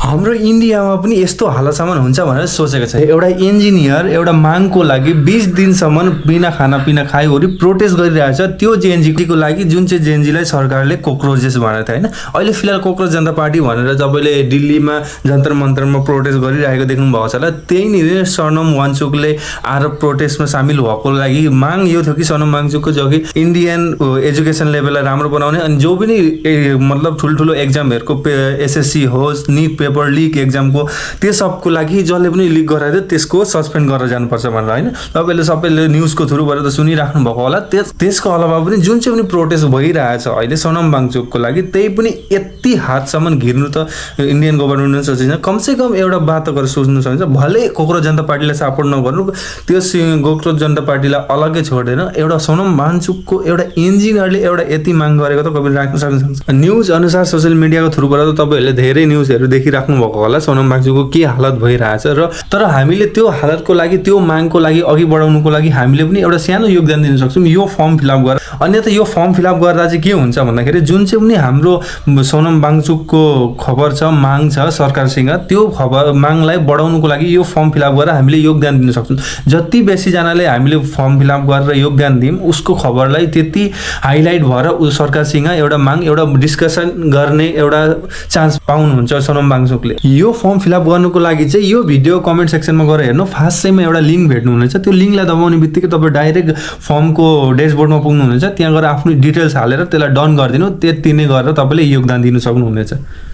हाम्रो इन्डियामा पनि यस्तो हालतसम्म हुन्छ भनेर सोचेको छ। एउटा इन्जिनियर एउटा मागको लागि 20 दिनसम्म बिना खानापिना खाइवरी प्रोटेस्ट गरिरहेको छ, त्यो जेएनजीको लागि, जुन चाहिँ जेएनजीलाई सरकारले कोक्रोचेस भनेको थियो होइन। अहिले फिलहाल कोक्रोच जनता पार्टी भनेर तपाईँले दिल्लीमा जन्तर मन्तरमा प्रोटेस्ट गरिरहेको देख्नु भएको छ होला। त्यहीँनिर सोनम वाङचुकले आएर प्रोटेस्टमा सामेल भएको लागि माग यो थियो कि सोनम वाङचुकको जो कि इन्डियन एजुकेसन लेभललाई राम्रो बनाउने, अनि जो पनि मतलब ठुल्ठुलो एक्जामहरूको एसएससी होस्, नीट पेपर लिक एक्जामको, त्यो सबको लागि जसले पनि लिक गरायो त्यसको सस्पेन्ड गरेर जानुपर्छ भनेर होइन। तपाईँले सबैले न्युजको थ्रुबाट त सुनिराख्नु भएको होला। त्यसको अलावा पनि जुन चाहिँ पनि प्रोटेस्ट भइरहेछ अहिले सोनम वाङचुकको लागि, त्यही पनि यति हातसम्म घिर्नु त इन्डियन गभर्मेन्टले सोचिन्छ। कमसेकम एउटा बात गरेर सोच्नु सकिन्छ, भले कोक्रोच जनता पार्टीलाई सपोर्ट नगर्नु, त्यो कोक्रोच जनता पार्टीलाई अलग्गै छोडेर एउटा सोनम वाङचुकको एउटा इन्जिनियरले एउटा यति माग गरेको त कहिले राख्न सक्नुहुन्छ। न्युज अनुसार सोसियल मिडियाको थ्रुबाट त तपाईँहरूले धेरै न्युजहरू देखिराख्नु भएको होला सोनम वाङचुकको के हालत भइरहेछ। र तर हामीले त्यो हालतको लागि, त्यो मागको लागि अघि बढाउनुको लागि हामीले पनि एउटा सानो योगदान दिन सक्छौँ, यो फर्म फिलअप गरेर। अन्यथा यो फर्म फिलअप गर्दा चाहिँ के हुन्छ भन्दाखेरि जुन चाहिँ पनि हाम्रो सोनम वाङचुकको खबर छ, माग छ सरकारसँग, त्यो खबर मागलाई बढाउनुको लागि यो फर्म फिलअप गरेर हामीले योगदान दिन सक्छौँ। जति बेसीजनाले हामीले फर्म फिलअप गरेर योगदान दियौँ उसको खबरलाई त्यति हाइलाइट भएर सरकारसँग एउटा माग, एउटा डिस्कसन गर्ने एउटा चान्स पाउनुहुन्छ सोनम वाङचुकले। यो फर्म फिलअप गर्नुको लागि चाहिँ यो भिडियो कमेन्ट सेक्सनमा गएर हेर्नु, फार्स्ट चाहिँमा एउटा लिङ्क भेट्नुहुनेछ। त्यो लिङ्कलाई दबाउने बित्तिकै तपाईँ डाइरेक्ट फर्मको ड्यासबोर्डमा पुग्नुहुनेछ। त्यहाँ गएर आफ्नो डिटेल्स हालेर त्यसलाई डन गरिदिनु, त्यति नै गरेर तपाईँले योगदान दिन सक्नुहुनेछ।